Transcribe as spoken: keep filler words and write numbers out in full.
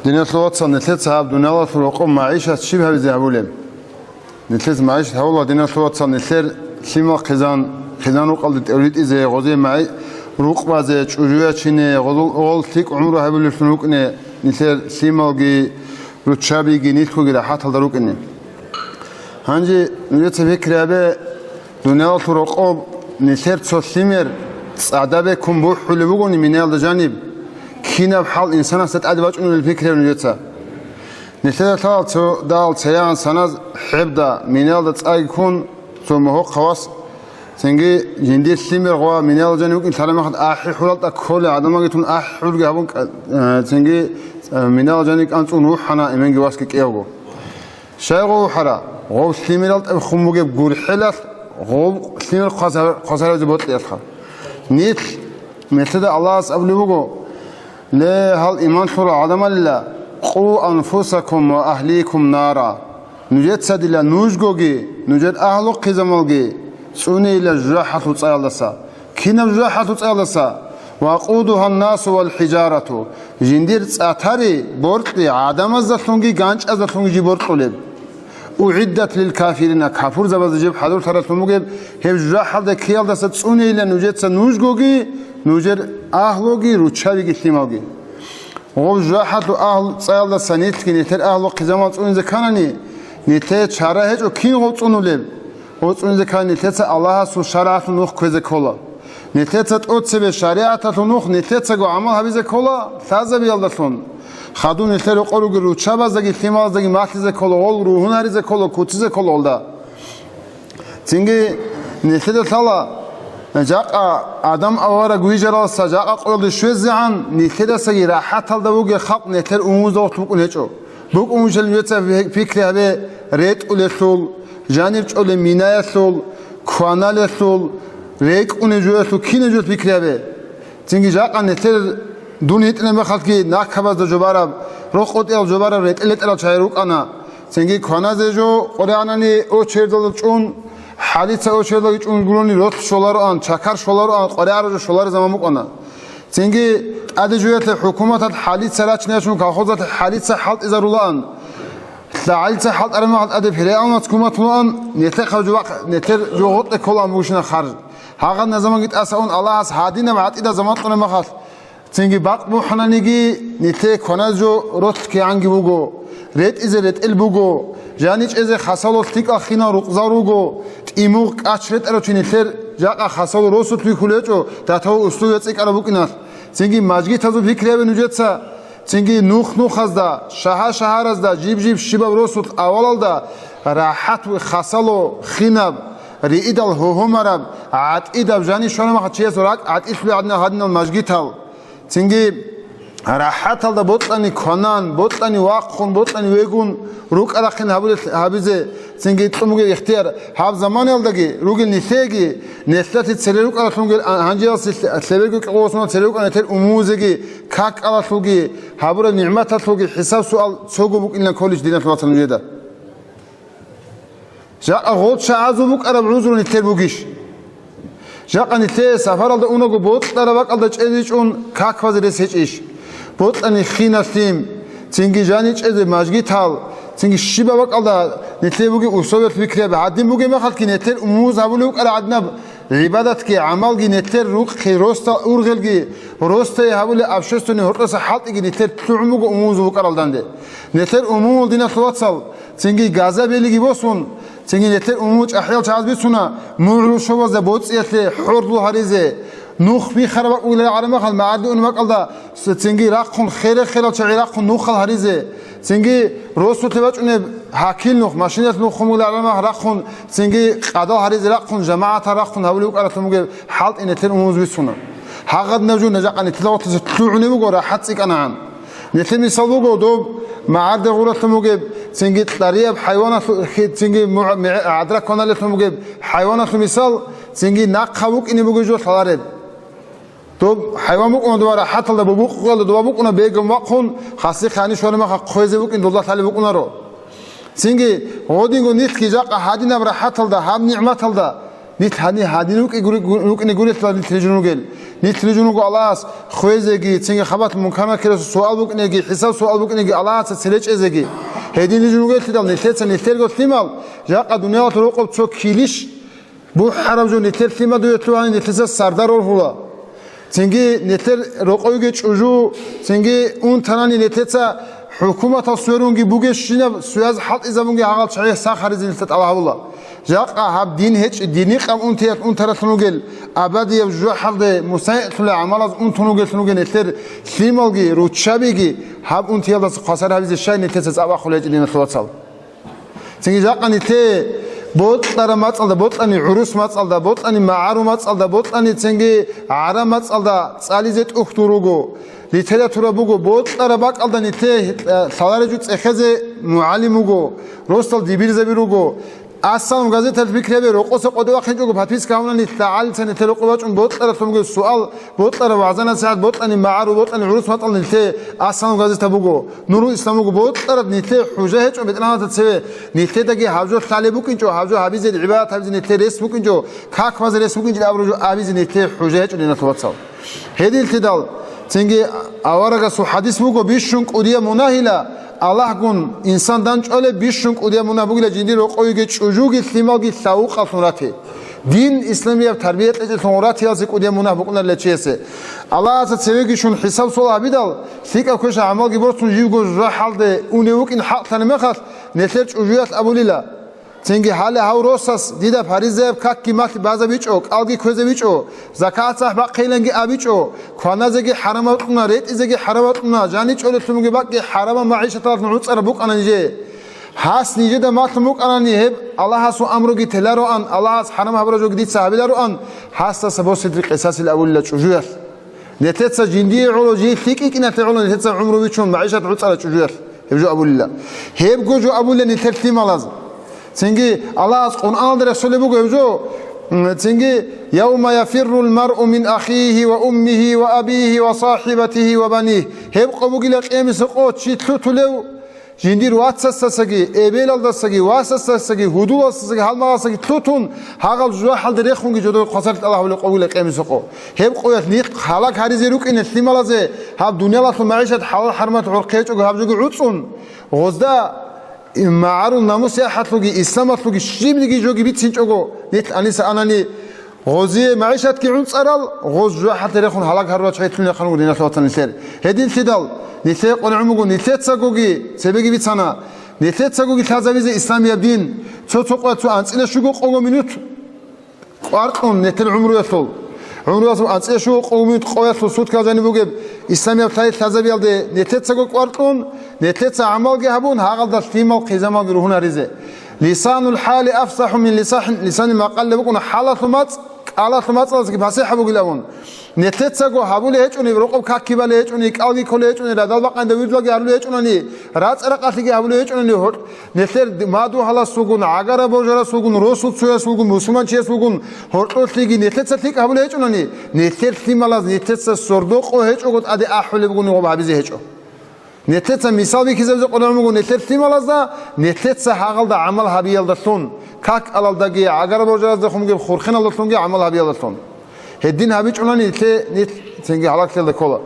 Диналъул вацал, нилъеца гьаб дуниялалъул рокъоб магӀишат щиб гьабизе гьабулеб? Нилъеца магӀишат гьабула, диналъул вацал, нилъер лъимал хъизан, хъизан рукъалде тӀевритӀизе, гъозе магӀи-, рукъ базе, чӀужу ячине, гъол, гъол лъикӀ гӀумру гьабулеблъун рукӀине, нилъер лъималги, руччабиги, нилъгоги рахӀаталда рукӀине. Гьанже нужеца пикри гьабе, дуниялалъул рокъоб нилъер цо лъимер цӀадаб бекун бухӀулеб бугони минаялда жаниб, кинаб хӀал инсанасда тӀаде бачӀунебали пикри гьабе нужеца. Нилъеда лъала цо дагьал цеягӀан саназ хӀебда, минаялда цӀаги ккун, цо мухьухъ хъавас, цинги жиндир лъимер гъва минаялда жаниб вукӀин лъараб мехалъ ахӀи хӀурал тӀа кколел гӀадамалги тун ахӀи хӀурги гьабун, э, цинги, э, минаялда жаниб кӀанцӀун вухӀана эменги васги кӀиявго. Щай гъов вухӀара? Гъов лъимерал тӀехун бугеб гурхӀелалъ, гъов лъимер хъвасар-, хъвасаразе бокьиялъха. Нилъ, нилъеда Аллагьас абулеб буго: «Ле, гьал иман лъурал гӀадамалила, къу анфусакум ва агьликум нара». Нужеца дила нужгоги, нужер агьлу-хъизамалги цӀунейила жужахӀалъул цӀаялдаса. Кинаб жужахӀалъул цӀаялдаса? «Вакъудугьан-насу вал-хӀижарату», жиндир цӀатари, боркьи гӀадамаздалъунги ганчӀаздалъунги жиб боркьулеб. «УгӀиддат лил-кафирина», капурзабазда жиб хӀадурлъаралъун бугеб гьеб жужахӀалда ккеялдаса цӀунейилан нужеца нужгоги, нужер агьлуги, руччабиги лъималги. Гъоб жужахӀалъул агьлу цӀаялдаса нилъги нилъер агьлу-хъизамал цӀунизе кканани, нилъее чара гьечӀо кин гъов цӀунулеб. Гъов цӀунизе ккани, нилъеца Аллагьасул шаргӀалъун нух кквезе ккола. Нилъеца тӀоцебе шаригӀаталъул нух нилъецаго гӀамал гьабизе ккола лъазабиялдалъун. Хадуб нилъер рокъор ругел руччабаздаги лъималаздаги малъизе ккола, гъол ругьун гьаризе ккола, куцизе ккола гъолда. Цинги нилъеда лъала, жакъа Адам авараг вижаралдаса жакъа къоялде щвезегӀан, нилъедасаги рахӀаталда вугел халкъ нилъер умумузда вахт букӀун гьечӀо. БукӀун вугелъул нужеца пикри гьабе ретӀулелъул, жаниб чӀолеб минаялъул, кваналелъул, рекӀунеб жоялъул, кинаб жоялъул пикри гьабе. Цинги жакъа нилъер дун гьитӀинаб мехалъги накабазда жо бараб, рохъ къотӀиялъ жо бараб ретӀел-ретӀелал чагӀи рукӀана. Цинги кваназе жо къоригӀанани очередалда чӀун, хӀалица очередалги чӀун гурони ролъ щолароан, чакар щолароан, къоригӀараб жо щолареб заман букӀана. Цинги тӀаде жоялъе хӀукуматалъ хӀалица рачине чӀун, колхозалъе хӀалица хӀалтӀизарулаан. ЛъагӀалица хӀалтӀараб мехалъ тӀаде ПиргӀавнас гуматулаан, нилъехъаб жо бахъ-, нилъер жо гъоркье кколаан бугищина харж. Гьагъадна заманги тӀаса ун Аллагьас гьадинаб гӀатӀидаб заман кьунеб мехалъ, цинги бакъ бухӀананиги, нилъее кваназ жо ролъ кигӀанги буго, ретӀизе ретӀел буго, жани чӀезе хасало лъикӀал хинал рукъзал руго, тӀимугъ кӀач ретӀарав чи нилъер жакъа хасало росулъ вихьулев гьечӀо, датав условия цӀикӀкӀараб букӀиналъ. Цинги мажгитазул пикри гьабе нужеца, цинги нух-нухазда, шагьар-шагьаразда, жиб-жиб щибаб росулъ авалалда рахӀат ва хасало хинаб, риидал гьогьомараб, гӀатӀидаб, жани щвараб мехалъ чиясул ракӀ гӀатӀилъулеб гӀадинал гьадинал мажгитал. Цинги рахӀаталда бокьани кванан, бокьани вахъун, бокьани вегун рукӀа-рахъин гьабулел-, гьабизе цинги кьун бугеб ихтияр гьаб заманаялдаги ругел нилъееги, нилъеца цере рукӀаралъунги, а, гьанжеялъе лъе-, лъеберго кӀикъоялда цере рукӀана нилъер умумузеги, какалалъулги, гьабураб нигӀматалъулги хӀисаб-суал цого букӀинилан кколищ, диналъул вацал, нужеда? Жакъа гъол чагӀазул букӀараб гӀузру нилъер бугищ? Жакъа нилъее сапаралда унаго бокьараб бакӀалда чӀезичӀун какбазе рес гьечӀищ? Бокьани хинал лъим, цинги жани чӀезе мажгитал, цинги щибаб бакӀалда нилъее бугеб усовиялъ пикри гьабе. Гьадин бугеб мехалъги нилъер умумуз гьабулеб букӀараб гӀадинаб гӀибадатги, гӀамалги, нилъер рукъги, росдал ургъелги, росдае гьабулеб общественный гьоркьоса хӀалтӀиги нилъер лъугӀун буго умумузул букӀаралданде. Нилъер умумул, диналъул вацал, цинги газа белиги босун, цинги нилъер умумул чӀахӀиял чагӀаз бицуна, мугӀрул шобазда боцӀиялъе хӀорлу гьаризе, нух бихараб бакӀ бугилан гӀараб мехалъ, магӀарде унеб бакӀалда, цинги рахъун, херехерал чагӀи рахъун нухал гьаризе, цинги росулъе бачӀунеб гьакил нух, машиналъ нух хъумулел гӀаламагь рахъун, цинги къадал гьаризе рахъун, жамагӀатал рахъун гьабулеб букӀаралъун бугеб хӀалтӀи нилъер умумуз бицуна. Гьагъадинаб жо нижакъа нилъеда гъорлъизе лъугӀунеб буго рахӀат цӀикӀкӀанагӀан. Нилъер мисал буго доб магӀарде гъуралъун бугеб, цинги кьарияб хӀайваналъу-, хи-, цинги мугӀ-, мегӀ-, гӀадра кваналелъун бугеб хӀайваналъул мисал, цинги нахъа вукӀине бугеб жо лъалареб. Доб хӀайван букӀуна доба рахӀаталда, бубукъалда доба букӀуна, бегун вахъун, хасихъе гьанив щвараб мехалъ хъвезе букӀин долда лъалеб букӀунаро. Цинги гъодинго нилъги жакъа гьадинаб рахӀаталда, гьаб нигӀматалда Нилъ гьани-, гьадин рукӀи-, рукӀине гурелъул нилъ рижун ругел. Нилъ рижун руго Аллагьас хвезеги, цинги хабалъ мункар-накирасул суал букӀинеги, хӀисаб-суал букӀинеги, Аллагьаца цере чӀезеги. Гьедин рижун ругелъидал нилъеца нилъерго лъимал, жакъа дуниялалъул рокъоб цо килищ бухӀараб жо нилъер лъимал дуе лъугьани нилъеца сардар ролъула. Цинги нилъер рокъовеги чӀужу, цинги унтарани нилъеца хӀукуматал сверунги бугещинаб связь хӀалтӀизабунги гьагъал чагӀи сах гьаризе нилъеца тӀалаб гьабула. Жакъа гьаб дин гьечӀи, динихъаб унтиялъ унтаралъун ругел, абадияб жужахӀалде мустахӀикълъулел гӀамалаз унтун ругеллъун ругел нилъер лъималги руччабиги гьаб унтиялдаса хвасар гьабизе щай нилъеца цӀакъ бахъулеб гьечӀи, диналъул вацал. Цинги жакъа нилъее бокьараб мацӀалда, бокьани гӀурус мацӀалда, бокьани магӀару мацӀалда, бокьани цинги гӀараб мацӀалда цӀализе тӀухьдул руго, литература буго, бокьараб бакӀалда нилъее лъалареб жо цӀехезе мугӀалим вуго, росдал дибирзаби руго. Ассалам газеталъ пикри гьабе, рокъоса къоде вахъинчӀого подписка гьавуна нилъ, гӀалимца нилъер рокъо бачӀун бокьаралъун бугеб суал, бокьараб вагӀза-насихӀат, бокьани магӀару, бокьани гӀурус мацӀал нилъее Ассалам газета буго. Нурул Ислам буго, бокьараб нилъее хӀужа гьечӀо бетӀергьанасда цеве, нилъедаги гьаб жо лъалеб букӀинчӀо, гьаб жо гьабизе, гӀибадат гьабизе нилъее рес букӀинчӀо, как базе рес букӀинчӀо абураб жо абизе нилъее хӀужа гьечӀо, диналъул вацал. Гьединлъидал, цинги аварагасул хӀадис буго, бищун кӀудияб мунагьила, Аллагьгун инсан данчӀвалеб бищун кӀудияб мунагь бугила жиндир рокъовиги чӀужуги лъималги лъавукъаллъун рате. Дин исламияб тарбия кьечӀелъун гъуратиялъе кӀудияб мунагь букӀунарила чиясе. Аллагьаца цевеги щун хӀисаб-суал гьабидал, лъикӀаб квеша гӀамалги борцун живго жужахӀалде унев вукӀин хӀакълъани мехалъ, нилъер чӀужуялъ абулила. Цинги гьале гьав росас дида фаризаяб какги малъи базабичӀо, кӀалги кквезабичӀо, закат-сахӀ бахъейиланги абичӀо, кваназеги хӀарамаб кьуна, ретӀизеги хӀарамаб кьуна, жаничӀолелъунги бакӀги хӀарамаб магӀишаталъун гӀуцӀараб букӀана нижее. Гьас нижеда малъун букӀанани гьеб Аллагьасул амруги телароан, Аллагьас хӀарам гьабураб жоги дица гьабилароан, гьасдаса босидри къисасил абулила чӀужуялъ. Нилъеца жиндие гӀоло, жий лъикӀ йикӀиналъе гӀоло нилъеца гӀумру бичун, магӀишат гӀуцӀараб чӀужуялъ гьеб жо абулила. Гьебго жо абулила нилъер лъималаз. Цинги Аллагьас Къуръаналда рехсолеб буго гьеб жо, м, цинги, «Явма яфиррул маръу мин ахихи ва уммихи ва абихи ва сахибатихи ва банихи». Гьеб къо бугила къиямасеб къо чи лъутулев, жиндир вацасдасаги, эбелалдасаги, васасдасаги, гьудуласдасаги, гьалмагъасдасаги лъутун, гьагъал жужахӀалде рехунги жодор хвасарлъи тӀалаб гьабулеб къо бугила къиямасеб къо. Гьеб къоялъ нихъ гьалаг гьаризе рукӀине лъималазе, гьаб дуниялалъул магӀишат хӀалал-хӀарамат гӀорхъи гьечӀого гьаб жоги гӀуцӀун, гъозда магӀарул намус-яхӀалъулги, исламалъулги щибниги жоги бицинчӀого, нилъ аниса анани, гъозие магӀишатги гӀуцӀарал, гъоз жужахӀалде рехун гьалаг гьарурал чагӀи лъугьине хъан буго, диналъул вацал, нилъер. Гьединлъидал, нилъее къваригӀун буго, нилъецагоги цебеги бицана, нилъецагоги лъазабизе исламияб дин, цо-цо къоялъ цо анцӀила щуго къого минут кӀвар кьун нилъер гӀумруялъул. ГӀумруялъул анцӀила щуго къого минут къоялъул сутка жаниб бугеб исламияб лъай лъазабиялде нилъецаго кӀвар кьун, нилъеца гӀамалги гьабун, гьагъалда лъимал-хъизамалги ругьун гьаризе. Лисанул хӀали афсахӀу мин лисахӀин, лисанил макъалда букӀуна хӀалалъул мацӀ кӀалалъул мацӀалдасаги пасихӀаб бугилан. Нилъецаго гьабулеб гьечӀони, рокъоб какги балеб гьечӀони, кӀалги кколеб гьечӀони, радал бакъанида вирдалги гьарулеб гьечӀонани, рацӀа-ракъалъиги гьабулеб гьечӀонани, гьор-, нилъер мадугьаласулгун, гӀагара божарасулгун, росул цоясулгун, мусулманчиясулгун гьоркьорлъиги нилъеца лъикӀ гьабулеб гьечӀонани, нилъер лъималаз нилъеца сордо къо гьечӀого тӀаде ахӀулеб бугони гъоб гьабизе гьечӀо. Нилъеца мисал бихьизабизе къулан буго, нилъер лъималазда, нилъеца гьагъалда гӀамал гьабиялдалъун, как-кӀалалдаги, гӀагар божараздахунги, хурхиналдалъунги гӀамал гьабиялдалъун. Гьедин гьабичӀунани нилъе, нилъ цинги гьалаклъиялда ккола.